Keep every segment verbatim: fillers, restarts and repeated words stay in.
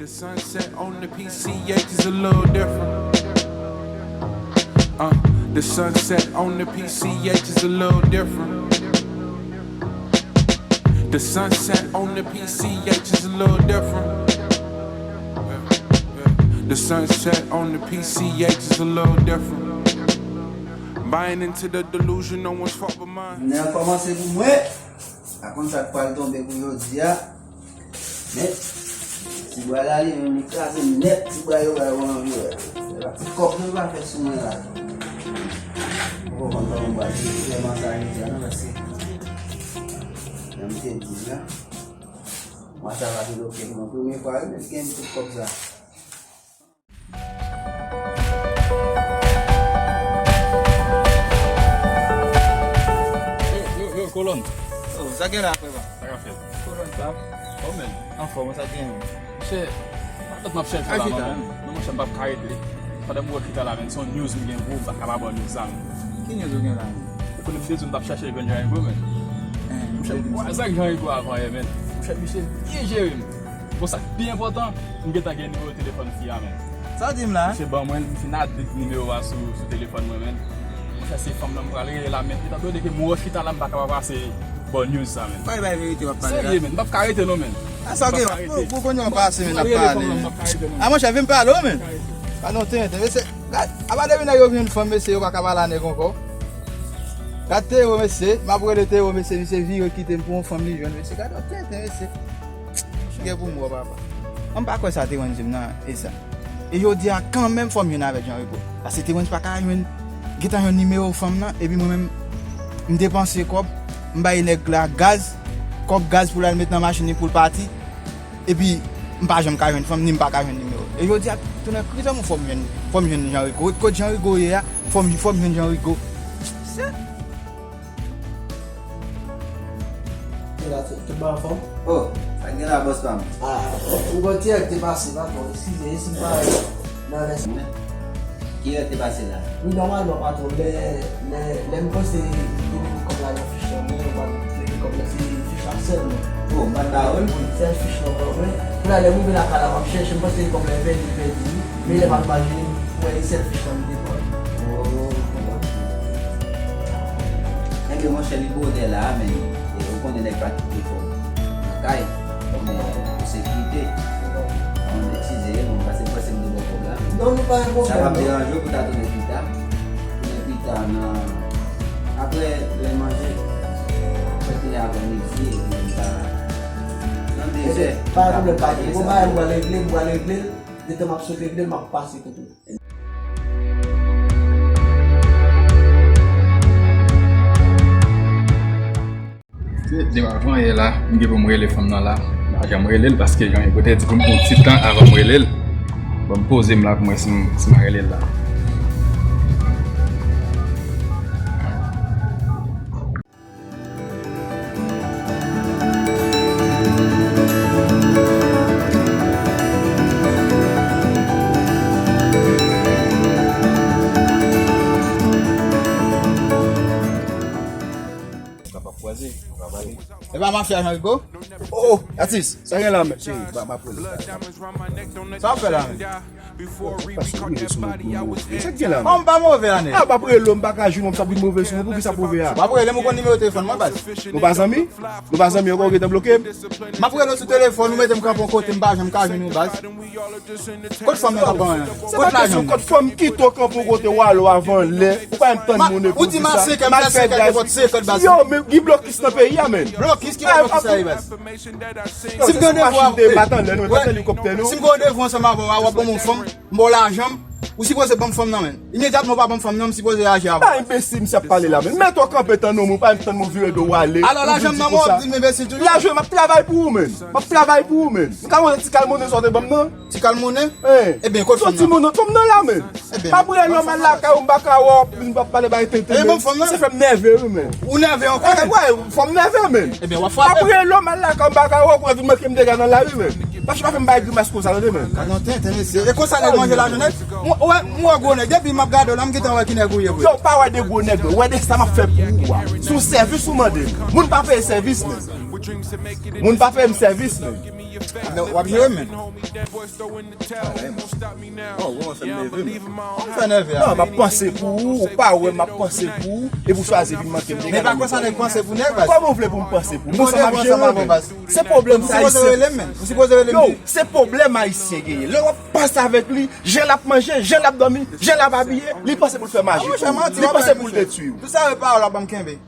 The sunset on the P C H is a little different. Uh, the sunset on the P C H is a little different. The sunset on the P C H is a little different. The sunset on the P C H is a little different. Buying into the delusion, no one's fault but mine. Nan kòmanse pou mwen. Pa konn sa k pral tonbe pou jodi a. Men, ti bwa la, li menm, li kraze nèt, ti bwa yo ba yo anvi wè. Se pa ti kòb yo va fè sou mwen la. Mwen konn kòman m pral fè mwen sa jodi a, non, paske jan m te di l la, mwa sa va vin oke pou mwen. Premye fwa, wi, men gen tout kòb sa. Yo, yo, yo, kolòn. Oh, sa gen la, frè pa? Sa k ap fèt? Kolòn pa. Oh, men. Anfòm, sa gen. Monchè, pa tèt m ap chèche la, non, men. Non, monchè, m p ap ka rete. Pandan m wè Chita la, men, se yon news m gen pou ou, m pa ka pa ba w news sa, men. Ki news ou gen la, men? Ou konnen m te di w m t ap chèche jwenn Jean Rigaud, men. Monchè, m wè zak Jean Rigaud avan yè, men. Monchè, misye byen jere m. Bon, sa k pi enpòtan, m gentan gen nimewo telefòn fi a, men. Sa w di m la? Misye ban mwen, m fin add nimewo a sou, sou telefòn mwen, men. Monchè, se fanm nan m pral rele la, men. Etan done ke m wè w chita la, m pa ka pa pase ba w news sa, men. Fò w bay verite w ap pale la. Serye, men. M p ap ka rete, non, men. A, sa, ok, pou, pou kounye a w pase, men, n ap pale, men. A, monchè, vin pale w, men. Pa non, tenten, mesye. Gad, apa depi nèg yo vin fanm, mesye, yo pa ka pale a nèg ankò. Gad Tero, mesye. M ap rele Tero, mesye, misye vire kite m pou yon fanm li jwenn, mesye. Gad, tenten, mesye. Chigè pou mò, papa. An m pa kwè sa Terence di m nan, e sa. E jodi a, kanmenm, fò m jwenn avèk Jean Rigaud. Paske Terence pa ka jwenn, gentan jwenn nimewo fanm nan, epi mwen menm, m depanse kòb, m bay nèg la gaz, kòb gaz pou l al met nan machin li pou l pati, epi m pa janm ka jwenn fanm, ni m pa ka jwenn nimewo. E jodi a, tounen krizan mwen, fò m jwenn, fò m jwenn Jean Rigaud. Kot, kot Jean Rigaud ye a, fò m, fò m jwenn Jean Rigaud. Se Gen la, tout, tout bagay anfòm? Oh, sa gen la, bòs pa m? Ah, ou gon ti èk te pase, patwon, eskize, esi m pa nan lès. Ki èk te pase la? Wi, nòmalman, patwon, lè, lè, lè m panse li mete kòb la nan fich lan, men yo pa t mete kòb la, se fich la sèlman. Oh, m pa t ba w l? Wi, sèl fich lan, mwen. Kounye a, lè m rive lakay la, m ap chèche, m panse kòb la pèdi, pèdi, wi. Men lè m ap imajine, m wè e sèl fich lan m te pran. Oh, m konprann. Enben, monchè, li bonè la a, men, e, ou konnen nèg pa kite kòb nan kay, men, pou sekirite. Bon, eskize, bon, pase m panse m te ba w kòb la. Non, nou pa gen pwoblèm, non. Sa p ap deranje w pou ta tounen pita. Tounen pita nan, apre lè manje. Fè tounen apre midi, epi m ta, nan de zè, m ta pataje sa. Bon, bagay, m pral regle, m pral regle l. Detan m ap sot regle l, m ap pase kote w. Se depi avan yè la, m gen pou m rele fanm nan la. M pa janm rele l paske jan e pote di pou m pran ti tan avan m rele l. Bon, m poze m la pou m wè si m, si m a rele l la. Kapab kwaze, kapab ale. E pa mafya Jean Rigaud? Oh, oh, atis, sa gen la, men? Cheri, ba, ba pou li. Sa w fè la, men? Sa k gen la, men? Kòman m pa move a, nèg? A, m ap rele w, m pa ka jwenn w, m sa vin move sou mwen. Poukisa move a? W ap rele m, ou konn nimewo telefòn mwen, baz? Nou pa zanmi? Nou pa zanmi ankò, ou gentan bloke m? M ap rele w sou telefòn, ou mete m kanpe yon kote, m pa janm ka jwenn ou, baz. Kot fanm nan k ap ban an? Kot lajan? Kot fanm kite w kanpe yon kote, w ale w avan lè. Ou pa menm tann moun epi w di sa. Ou di m a senkant, m fè senkant, nenpòt senkant, baz. Yo, men gen blokis nan peyi a, men. Blokis, ki blokis sa ye, baz? Si m gen yon devwa, si m gen yon devwa ansanm avè w, w ap ban m yon fanm, m ba w lajan m, ou sipoze ban m fanm nan, men. Imedyatman w pa ban m fanm nan, m sipoze aji avè w. A, enbesil, misye ap pale la, men. Mete w kanpe tann yon moun, ou pa menm tann moun vire do w ale. Alò, lajan m nan, men w ap di m enbesil toujou? Lajan m, m ap travay pou ou, men. M ap travay pou ou, men. M ka wè ti kal monnen sa w te ban m nan? Ti kal monnen? Ebyen, kot fanm nan? Ti monnen, fanm nan la, men. M ap rele w, m al lakay ou, m pa ka wè w, m ap pale bay tenten, men. Ebyen, ban m fanm nan. Sa fè m nève, wi, men. Ou nève ankò, men? Wè, fò m nève, men. Ebyen, w ap frape. M ap rele w, m al lakay ou, m pa ka wè w, kounye a vin manke m dega nan lari, men. Paske pa fè m bay grimas konsa, tande, men. Gad yon tenten, mesye. E konsa nèg manje lajan nèg? Mwen, wè, m wè gwo nèg. Depi m ap gade w la, m gentan wè ki nèg ou ye, vre. Yo, w pa wè de gwo nèg, men. Wè de sa m ap fè pou ou a. Se yon sèvis ou mande m. Moun pa peye sèvis, men. Moun pa peye m sèvis, men. Non, w ap jere m, men. Oh, ou fè m nève, men. Ou fè nève. Non, m ap panse pou ou, ou pa wè m ap panse pou ou, epi w chwazi vin manke m. Men pa konsa nèg panse pou nèg, baz. Kòman w vle pou m panse pou ou? Ou konn devan ansanm avè w, baz. Se pwoblèm sa, Ayisyen. Ou sipoze rele m, men. Ou sipoze rele m. Yo, se pwoblèm Ayisyen genyen. Lè w ap panse avèk li, jan l ap manje, jan l ap dòmi, jan l ap abiye, li panse pou l fè maji pou ou. Li panse pou l detwi w. Tout sa yo pawòl w ap ban m kenbe.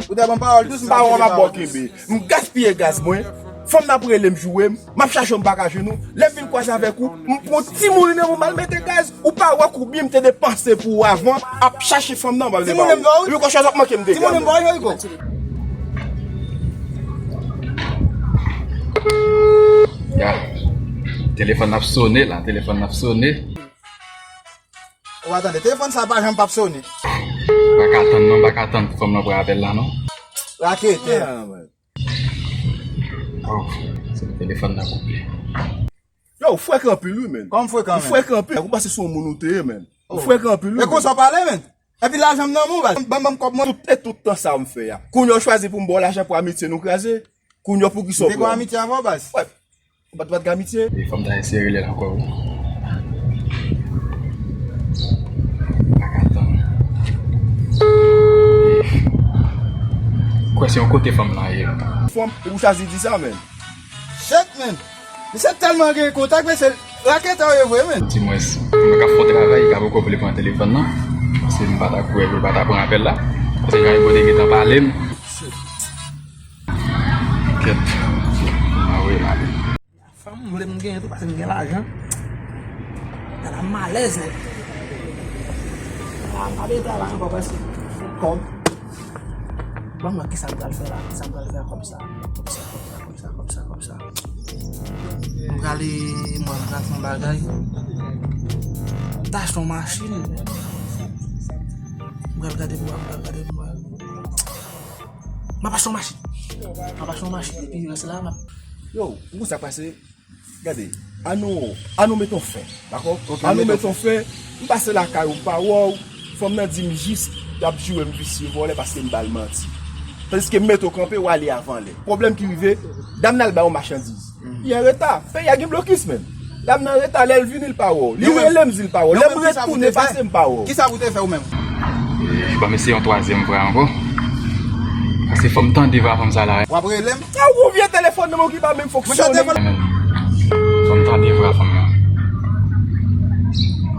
Ou te ban m pawòl dous, m pa wè w ap ba w kenbe. M gaspiye gaz mwen. Fanm nan ap rele m, joure m. M ap chache w, m pa ka jwenn ou. Lè m vin kwaze avèk ou, m pran timoun nan men w, m al mete gaz. Ou pa wè konbyen m te depanse pou ou avan, ap chache fanm nan, m al devan ou. Epi w chwazi ap manke m dega. Timoun nan men w, Rico. Ya. Telefòn ap sone la, telefòn ap sone. Ou pa tande, telefòn sa pa janm p ap sone. M pa ka tann non, m pa ka tann pou fanm nan pran apèl la non. Raketè. Oh, se telefòn nan koupe. Yo, ou frekan anpil wi, men. Kòman frekan, men? Ou frekan anpil. Ou panse se yon moun ou te ye, men. Ou frekan anpil wi. E konsa w pale, men. Epi lajan m nan men w, baz. Ban m, ban m kòb mwen. Tout, e tout tan sa a m fè a. Kounye a w chwazi pou m ba w lajan pou amitye nou kraze. Kounye a pou ki sa w pran? M te gen amitye avè w, baz. Ou pa t, ou pa t gen amitye? E fanm ta eseye rele l ankò wi. Pa ka tann. Kwè se yon kote fanm nan ye. Fanm, epi w chwazi di sa, men. Shit, men. Misye tèlman gen kontak, men se raketè w ye vre, men. Dimwens, mwen k ap fè yon travay, li ka poko vle pran telefòn nan. Paske m pa ta kwè, li pa ta pran apèl la. Paske jan li pote gentan pale m. Kèt. Mawe, mawe. Fanm, m vle m genyen tou, paske m gen lajan. Gade malèz nèt. Ala, m pa bezwen travay ankò, paske kòb. Ban m wè kisa m pral fè la, kisa m pral fè ak kòb sa. Kòb sa, kòb sa, kòb sa, kòb sa, kòb sa. M prale, mwen, m pral fè yon bagay. M ta achte yon machin. M pral gade pou mwen, m pral gade pou mwen. M ap achte yon machin. M ap achte yon machin, epi rès la, m ap... Yo, ou konn sa k pase? Gade, ann nou, ann nou met yon fen, dakò? Ok, ann nou met yon fen. M pase lakay ou, m pa wè w. Fanm nan di m jis, y ap joure m visye vòlè paske m ba l manti. Tandiske m mete w kanpe, w ale avan lè. Pwoblèm ki rive, dam nan al bay yon machandiz. Li an reta. Peyi a gen blokis, menm. Dam nan reta, lè l vini, l pa wè w. Li rele m, di l pa wè w. Lè m retounen pase, m pa wè w. Kisa pou te fè ou menm? Ban m eseye yon twazyèm fwa ankò. Paske fò m tande vwa fanm sa la. W ap rele m? Sa yon vye telefòn nan men w ki pa menm fonksyone. Fò m tande vwa fanm nan.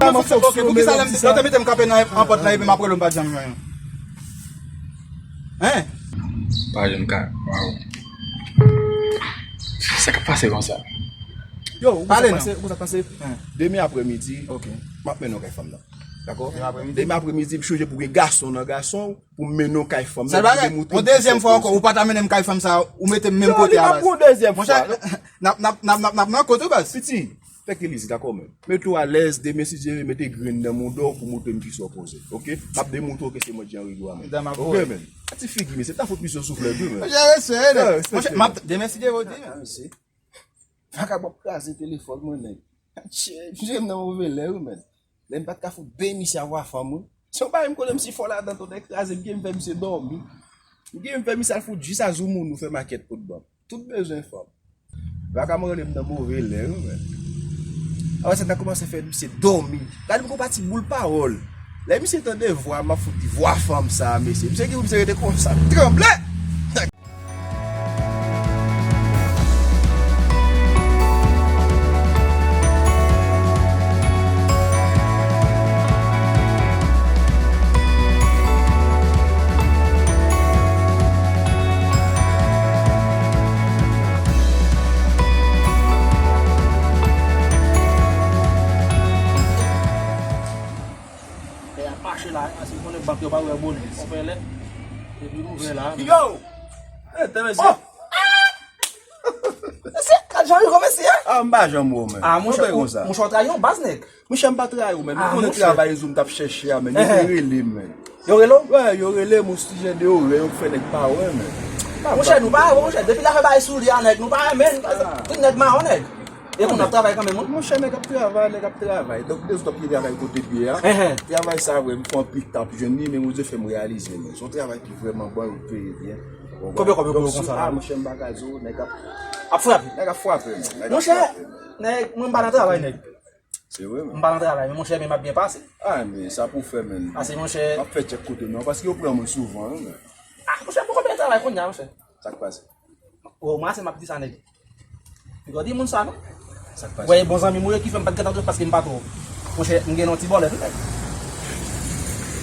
Kòman fonksyone? Poukisa lè m te mete m kanpe nan pòt la epi m ap rele w m pa t janm jwenn ou? Hein? Pa janm ka. Waw. Sa k ap pase konsa? Yo, ou konn sa k pase? Ou konn sa k pase? Demen apremidi, m ap mennen w kay fanm nan. Dakò? Demen apremidi, m chonje pou gen gason nan gason w, pou m mennen w kay fanm nan, pou demoute yon dezyèm fwa ankò, ou pa ta mennen m kay fanm sa, ou mete m menm kote a, baz. Yo, li p ap gen yon dezyèm fwa. N ap, n ap, n ap, n ap, n ap nan kote w, baz. Piti, fè ki lizi, dakò, men. Mete w alèz, demen si Dye vle, mete grenn nan mouda w pou montre m kisa w poze, oke? M ap demontre w ke se mwen Djanrigo a, men. Oke, men. Ti figi, men, se ta fout misye souflèt, wi, men. Monchè, respè, non. Monchè, m ap, demen si Dye vle, w di, men. Vakabon ap kraze telefòn mwen, nèg. Tchè, misye m nan move lè, wi, men. Lè m pa t ka fout benyen misye avwa fanm, wi. Se yon bagay m konnen misye fò ladan, tonnè kraze m, gen m fè misye dòmi. M gen m fè misye al fout jis a zoumoun nou fè makèt pot banm. Tout bezwen fanm. Vakabon rele m nan move lè, wi, men. Apre sa, m ta kòmanse fè misye dòmi. Gade m gon pati boul pawòl. Lè misye tande vwa, m ap fout di vwa fanm sa a, mesye. Misye gen pou misye rete konsa, tranble! Lè y ap mache la, paske konnen bank yo pa ouvè bonè. Konprann lè? Depi m ouvè la. Yo! Rete, mesye. Oh! Mesye, gad jan yo mesye. Ah, m pa janm wè w, men. Ah, monchè, ou, monchè, w trayi yon baz, nèg. Monchè, m pa trayi w, men. M konnen travay Zoom t ap chèche a, men. Yo te rele m, men. Yo rele w? Wè, yo rele m, yon sijè de orè, yo fè nèg pa wè, men. Monchè, nou pa wè, monchè. Depi l ap fè bagay sou li a, nèg, nou pa wè, men. Tout nèg mawon, nèg. E moun ap travay kanmenm, wi. Monchè, nèg ap travay, nèg ap travay. Donk, de zòt ap travay kote pye a. Travay sa, vre, m fè anpil tan ap jwenn li, men Bondye fè m reyalize, men se yon travay ki vrèman bon, yo peye byen. Konbyen kòb yo peye w konsa la? Ah, monchè, m pa ka di w, nèg ap Ap frape. Nèg ap frape, men. Nèg ap frape, men. Monchè, nèg, mwen m pa nan travay, nèg. Se vre, men. M pa nan travay, men monchè, men m ap byen pase. Ah, men sa pou fè, men. Pase, monchè. M ap fè tchèk kote m nan, paske yo pran mwen souvan, wi, men. Ah, monchè, m poko byen travay kounye a, monchè. Sa k pase? Ou wè, ou mache, m ap di sa, nèg. Piga w di moun sa, non? Sa k pase? Ou wè, bon zanmi m ou ye ki fè m pa t gentan dwe paske m pa twò. Monchè, m gen yon ti bòlèt, wi, nèg.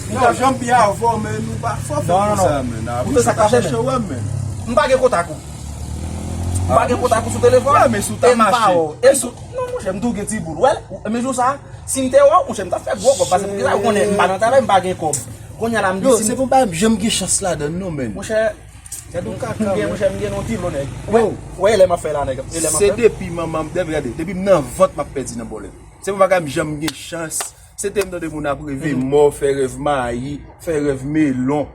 Non, janm byen avè w, men nou pa fò fè konsa, men. Ou te sa k pase, men. M pa gen kontak ou. M pa gen kontak ou sou telefòn. Wè, men si w ta mache. E m pa wè w. E sou, non, monchè, m tou gen ti boul. Wè, men jou sa, si m te wè w, monchè, m t ap fè gwo kòb. Paske pou ki sa, ou konnen, m pa nan travay, m pa gen kòb. Kounye a la, m di. Yo, se pou bagay m janm gen chans ladan l, non, men. Monchè, Gade yon kaka, men. Monchè, m gen yon ti lo, nèg. Ou wè, ou wè, e lè m ap fè la, nèg. E lè m ap fè. Se depi manman m, depi, gade, depi m nan vant, m ap pèdi nan bòlèt. Se pou bagay m janm gen chans. Se te m tande moun ap reve mò, fè rèv mayi, fè rèv melon.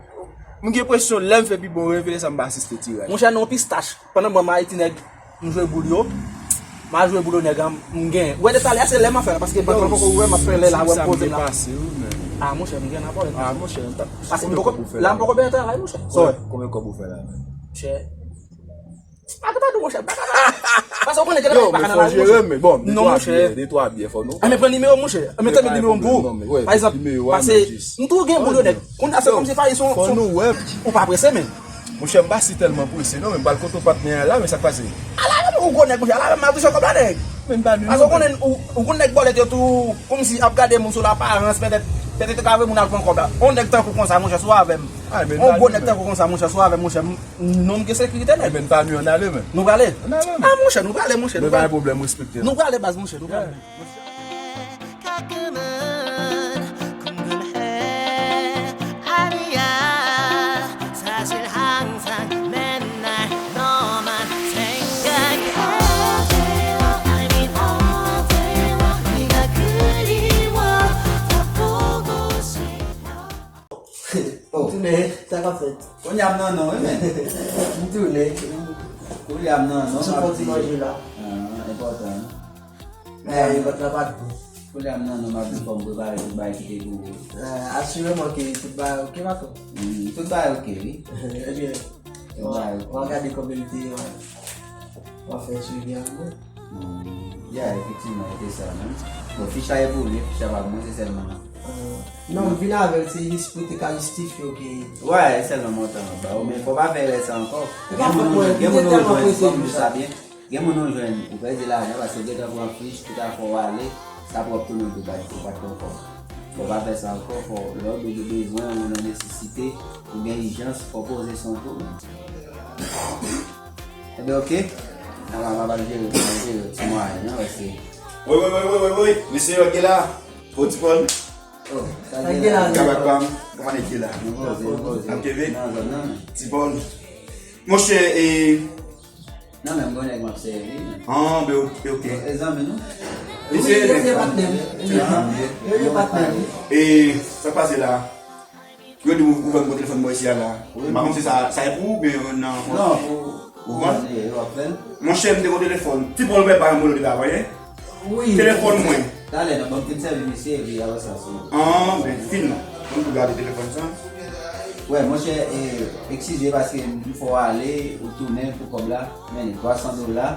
M gen enpresyon lè m fè pi bon rèv, e lè sa m pa asiste tiraj. Monchè, nan yon pistach, pandan m pran mayi, ti nèg, m jwe boul yo. M al jwe boul yo, nèg, m gen. Ou wè, detalè a, se lè m ap fè la, paske bank lan poko ouvè, m ap fè lè la, wè m poze m la. Ah, monchè, m gen nan bòlèt. Ah, monchè, m t ap. Paske m poko, la, m poko byen travay, monchè. Sa w wè? Konbyen kòb ou fè la, men? Monchè. Atò, atò, monchè, m pa ka. Paske ou konnen, gen lè m pa ka nan lari, monchè. Yo, men fò jere, men bon, de twa byè, de twa byè, fò nou. Ah, men pran nimewo m, monchè. Ah, men tann nimewo m pou ou. Pa egzanp, pase, m tou gen boul yo nèt. Kounye a, se kòmsi fayi son, son. Fò nou wè. Ou pa prese, men. Monchè, m pa si tèlman prese, non, men m pral kote patnè a la, men sa k pase? Ala menm ou gwo nèg, monchè, ala menm m al touche kòb la, nèg. Men m pa ni. Paske ou konnen, ou, ou konn nèg bòlèt yo tou, kòmsi ap gade moun sou laparans, petèt, petèt yo ka voye moun al pran kòb la. On nèg tankou konsa, monchè, si w avè m. On gwo nèg tankou konsa, monchè, si w avè m, monchè, m, non m gen sekirite, nèg. Men pa nou, ann ale, men. Nou prale? Ann ale, men. Ah, monchè, nou prale, monchè. Men pa gen pwoblèm, respekte. Nou prale, baz, monchè, nou prale. Oh. M tounen, sa k ap fèt? Kounye a m nan non, wi, men. M tounen. Kounye a m nan non, m ap di. Sou fon ti manje la. Ah, enpòtan. Men, vant la pa t bon. Kounye a m nan non, m ap di fò m prepare tout bagay ki te pou ou. Ah, asireman ke tout bagay oke, patwon. Hmm, tout bagay oke, wi. Ebyen, tout bagay oke. W a gade kòman l te, w a fè swivi ak mwen. Hmm, yeah, efektivman, e te sa menm. Bon, fich la e pou li, fich la pa pou mwen, se sèlman. Ah, non, m vin avè l, se jis pou te ka jistifye w ke. Wè, e sèlman montan an ba ou, men fò w pa fè erè sa ankò. Gen moun ou jwenn, gen moun ou jwenn, fò m di sa byen. Gen moun ou jwenn, ou pèdi lajan paske w gentan pran fich, tout afè w ale, sa pwòp tou menm tou pa t, ou pa t pran kòb. Fò w pa fè sa ankò, fò lè w gen bezwen, ou nan nesesite, ou gen ijans, fò w poze san tou. Ebyen, oke. Ala, m ap al jere, m ap jere ti mwayen an, paske. Woy, woy, woy, woy, woy, woy. Mesye, yo, gen la. Fò ti Pòl. Oh, sa gen la. Kabak pa m. Kòman nèg ye la? Nou poze, nou poze. N ap kenbe? Nan zòn nan, men. Ti Pòl. Monchè, e. Non, men, m gon nèg m ap sèvi, men. Ah, ben, oke, oke. E zanmi nou? Wi, se patnè m. Wi, se patnè m. E, sa k pase la? Yo di ou, ou vann bon telefòn mwen isi a la. M pa konn si sa, sa e pou ou oubyen nan. Non, pou ou vann. Monchè, m te gon telefòn. Ti Pòl pè pa yon molo de la, voye. Wi. Telefòn mwen. Talè, nan bank, m sèvi misye, epi apre sa, se. Ah, ben, fin non. Mwen pou gade telefòn sa. Wè, monchè, e, eskize paske m fè w ale, ou tounen pou kòb la. Men, twa san dola.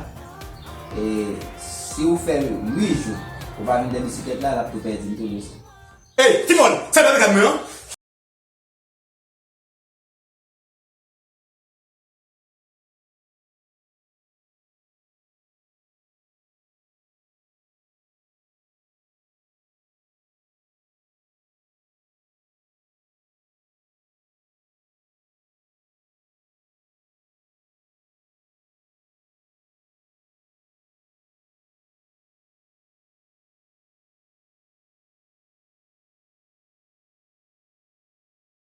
E, si ou fè uit jou, ou pa vin de bisiklèt la, l ap tou pèdi, m tou di w sa. Ey, Ti Pòl, sa w ap fè ak mwen an?